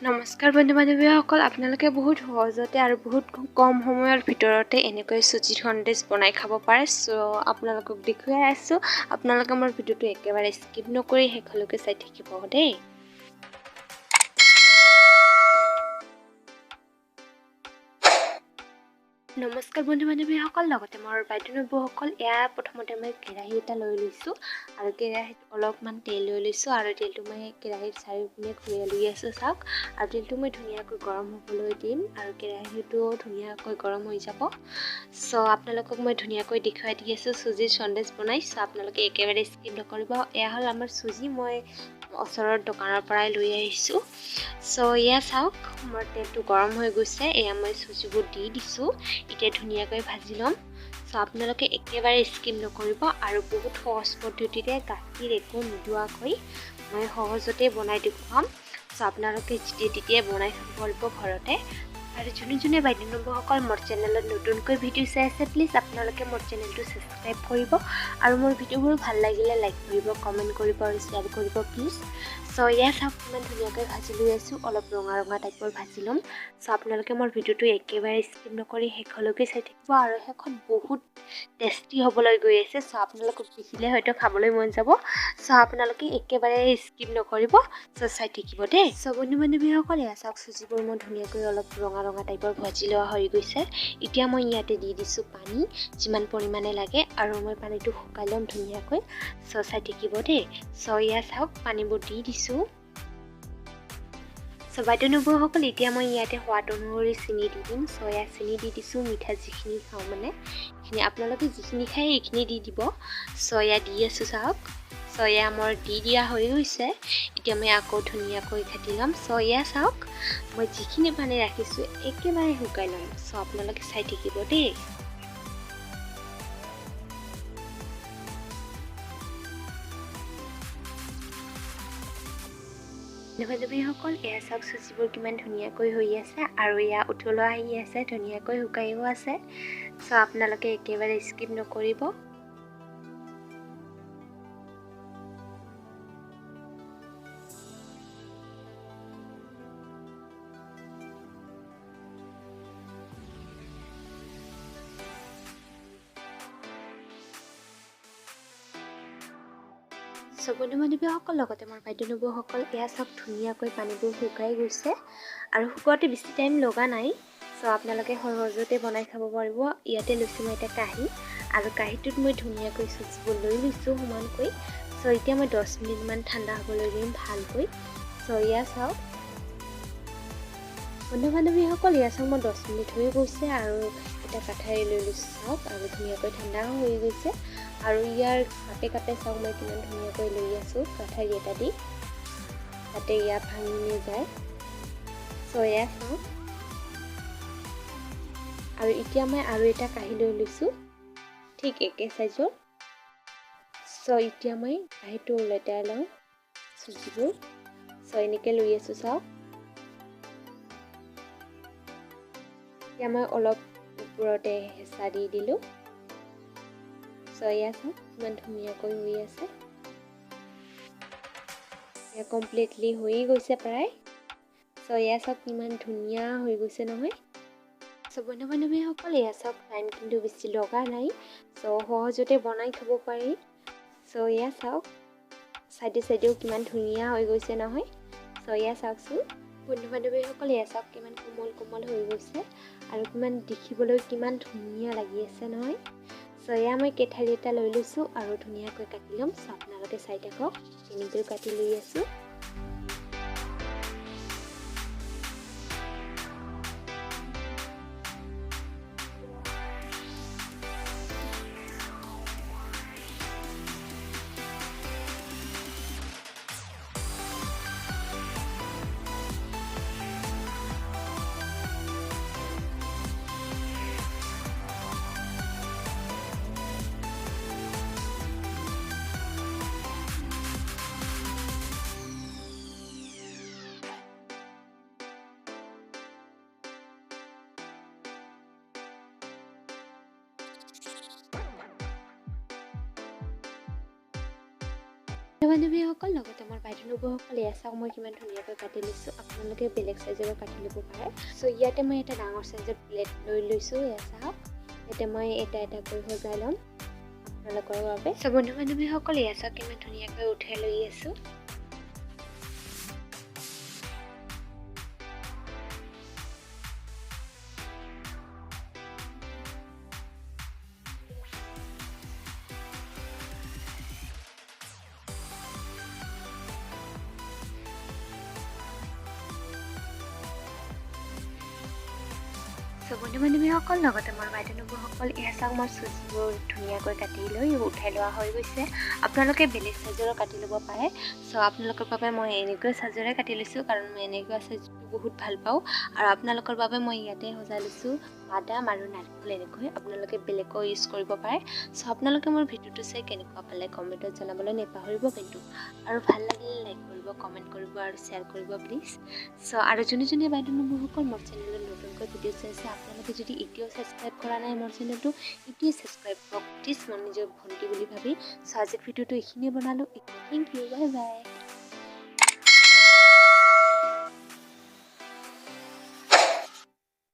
নমস্কাৰ বন্ধু বান্ধৱীসকল, আপোনালোকে বহুত সহজতে আৰু বহুত কম সময়ৰ ভিতৰতে এনেকৈ চুজি সন্দেশ বনাই খাব পাৰে। আপোনালোকক দেখুৱাই আছোঁ, আপোনালোকে মোৰ ভিডিঅ'টো একেবাৰে স্কিপ নকৰি শেষলৈকে চাই থাকিব দেই। নমস্কাৰ বন্ধু বান্ধৱীসকল, লগতে মোৰ বাইদেউ নবৌসকল। এয়া প্ৰথমতে মই কেৰাহী এটা লৈ লৈছোঁ আৰু কেৰাহীত অলপমান তেল লৈ লৈছোঁ আৰু তেলটো মই কেৰাহীৰ চাৰিওপিনে ঘূৰাই লৈ আছোঁ চাওক। আৰু তেলটো মই ধুনীয়াকৈ গৰম হ'বলৈ দিম আৰু কেৰাহীটো ধুনীয়াকৈ গৰম হৈ যাব। আপোনালোকক মই ধুনীয়াকৈ দেখুৱাই দি আছোঁ চুজিৰ সন্দেশ বনাই। আপোনালোকে একেবাৰে স্কিপ নকৰিব। এয়া হ'ল আমাৰ চুজি, মই ওচৰৰ দোকানৰ পৰাই লৈ আহিছোঁ। এয়া চাওক, মোৰ তেলটো গৰম হৈ গৈছে। এয়া মই চুজিবোৰ দি দিছোঁ, এতিয়া ধুনীয়াকৈ ভাজি ল'ম। আপোনালোকে একেবাৰে স্কিপ নকৰিব আৰু বহুত সহজ পদ্ধতিৰে গাখীৰ একো নিদোৱাকৈ মই সহজতে বনাই দেখুৱাম। আপোনালোকে যেতিয়া তেতিয়াই বনাই খাব পাৰিব ঘৰতে। আৰু যোনে যোনে বাইদেউ নবৌসকল মোৰ চেনেলত নতুনকৈ ভিডিঅ' চাই আছে, প্লিজ আপোনালোকে মোৰ চেনেলটো ছাবস্ক্ৰাইব কৰিব আৰু মোৰ ভিডিঅ'বোৰ ভাল লাগিলে লাইক কৰিব, কমেণ্ট কৰিব আৰু শ্বেয়াৰ কৰিব প্লিজ। এয়া চাওক, কিমান ধুনীয়াকৈ ভাজি লৈ আছোঁ, অলপ ৰঙা ৰঙা টাইপৰ ভাজি ল'ম। আপোনালোকে মোৰ ভিডিঅ'টো একেবাৰে স্কিপ নকৰি শেষলৈকে চাই থাকিব আৰু শেষত বহুত টেষ্টি হ'বলৈ গৈ আছে। আপোনালোকক দেখিলে হয়তো খাবলৈ মন যাব। আপোনালোকে একেবাৰে স্কিপ নকৰিব, চাই থাকিব দেই। বন্ধু বান্ধৱীসকল, এয়া চাওক, চুজিবোৰ মই ধুনীয়াকৈ অলপ ৰঙা ৰঙা টাইপৰ ভাজি লোৱা হৈ গৈছে। এতিয়া মই ইয়াতে দি দিছোঁ পানী, যিমান পৰিমাণে লাগে, আৰু মই পানীটো শুকাই ল'ম ধুনীয়াকৈ। চাই থাকিব দেই। এয়া চাওক, পানীবোৰ দি দিছোঁ। বাইদেউ নবৌসকল, এতিয়া মই ইয়াতে সোৱাদ অনুসৰি চেনি দি দিম। এয়া চেনি দি দিছোঁ, মিঠা যিখিনি খাওঁ মানে এইখিনি আপোনালোকে যিখিনি খায় এইখিনি দি দিব। এয়া দি আছোঁ চাওক। এয়া মোৰ দি দিয়া হৈ গৈছে। এতিয়া মই আকৌ ধুনীয়াকৈ ঘাটি ল'ম। এয়া চাওক, মই যিখিনি পানী ৰাখিছোঁ একেবাৰে শুকাই ল'ম। আপোনালোকে চাই থাকিব দেই। বান্ধৱীসকল, এয়া চাওক, চুজিবোৰ কিমান ধুনীয়াকৈ হৈ আছে আৰু এয়া উতলো আহি আছে, ধুনীয়াকৈ শুকাইও আছে। আপোনালোকে একেবাৰে স্কিপ নকৰিব। বন্ধু বান্ধৱীসকল, লগতে মোৰ বাইদেউ নবৌসকল, এয়া চাওক, ধুনীয়াকৈ পানীবোৰ শুকাই গৈছে আৰু শুকোৱাতে বেছি টাইম লগা নাই। আপোনালোকে সহজতে বনাই খাব পাৰিব। ইয়াতে লৈছোঁ মই এটা কাঁহী আৰু কাঁহীটোত মই ধুনীয়াকৈ চুজিবোৰ লৈ লৈছোঁ সমানকৈ। এতিয়া মই 10 মিনিটমান ঠাণ্ডা হ'বলৈ দিম ভালকৈ। এয়া চাওক বন্ধু বান্ধৱীসকল, এয়া চাওক, মোৰ 10 মিনিট হৈ গৈছে আৰু এটা কাঠাৰি লৈ লৈছোঁ চাওক, আৰু ধুনীয়াকৈ ঠাণ্ডা হৈ গৈছে। আৰু ইয়াৰ কাপে কাপে চাওক, মই কিমান ধুনীয়াকৈ লৈ আছোঁ কাঠাৰি এটা দি, যাতে ইয়াৰ ভাঙি নাযায়। এয়া চাওক, আৰু এতিয়া মই আৰু এটা কাঁহী লৈ লৈছোঁ, ঠিক একে চাইজৰ। এতিয়া মই কাঁহীটো লেতেৰাই লওঁ চুজিবোৰ। এনেকৈ লৈ আছোঁ চাওক। এতিয়া মই অলপ ওপৰতে হেঁচা দি দিলোঁ। এয়া চাওক, কিমান ধুনীয়াকৈ হৈ আছে। এয়া কমপ্লিটলি হৈয়ে গৈছে প্ৰায়। এয়া চাওক, কিমান ধুনীয়া হৈ গৈছে নহয়। বন্ধু বান্ধৱীসকল, এয়া চাওক, টাইম কিন্তু বেছি লগা নাই। সহজতে বনাই খাব পাৰি। এয়া চাওক, চাইডে চাইডেও কিমান ধুনীয়া হৈ গৈছে নহয়। এয়া চাওকচোন বন্ধু বান্ধৱীসকল, এয়া চাওক, কিমান কোমল কোমল হৈ গৈছে আৰু কিমান দেখিবলৈ কিমান ধুনীয়া লাগি আছে নহয়। এয়া মই কেঠাৰি এটা লৈ লৈছোঁ আৰু ধুনীয়াকৈ কাটি ল'ম। আপোনালোকে চাই থাকক কেনেকৈ কাটি লৈ আছোঁ। বান্ধৱীসকল, লগতে মোৰ বাইদেউ নবৌসকল, এয়া চাওক মই কিমান ধুনীয়াকৈ কাটি লৈছোঁ। আপোনালোকে বেলেগ চাইজৰো কাটি ল'ব পাৰে। চ' ইয়াতে মই এটা ডাঙৰ চাইজৰ প্লেট লৈ লৈছোঁ। এয়া চাওক, ইয়াতে মই এটা এটাকৈ সজাই ল'ম আপোনালোকৰ বাবে। চ' বন্ধু বান্ধৱীসকল, এয়া চাওক কিমান ধুনীয়াকৈ উঠাই লৈ আছোঁ। চ' বন্ধু বান্ধৱীসকল, লগতে মোৰ বাইদেউ নবৌসকল, এয়া চাওক মই চুজিবোৰ ধুনীয়াকৈ কাটি লৈ উঠাই লোৱা হৈ গৈছে। আপোনালোকে বেলেগ চাইজৰো কাটি ল'ব পাৰে। চ' আপোনালোকৰ বাবে মই এনেকুৱা চাইজৰে কাটি লৈছোঁ, কাৰণ মই এনেকুৱা চাইজটো বহুত ভাল পাওঁ। আৰু আপোনালোকৰ বাবে মই ইয়াতে সজাই লৈছোঁ বাদাম আৰু নাৰিকল। এনেকৈ আপোনালোকে বেলেগো ইউজ কৰিব পাৰে। চ' আপোনালোকে মোৰ ভিডিঅ'টো চাই কেনেকুৱা পালে কমেণ্টত জনাবলৈ নেপাহৰিব কিন্তু। আৰু ভাল লাগিলে লাইক কৰিব, কমেণ্ট কৰিব আৰু শ্বেয়াৰ কৰিব প্লিজ। চ' আৰু যোনে যোনে বাইদেউ নবৌসকল মোৰ চেনেলত নতুনকৈ ভিডিঅ' চাইছে, আপোনালোকে যদি এতিয়াও ছাবস্ক্ৰাইব কৰা নাই মোৰ চেনেলটো, এতিয়াই ছাবস্ক্ৰাইব কৰক প্লিজ, মই নিজৰ ভণ্টি বুলি ভাবি। চ' আজিৰ ভিডিঅ'টো এইখিনিয়ে বনালোঁ। Thank you, bye bye.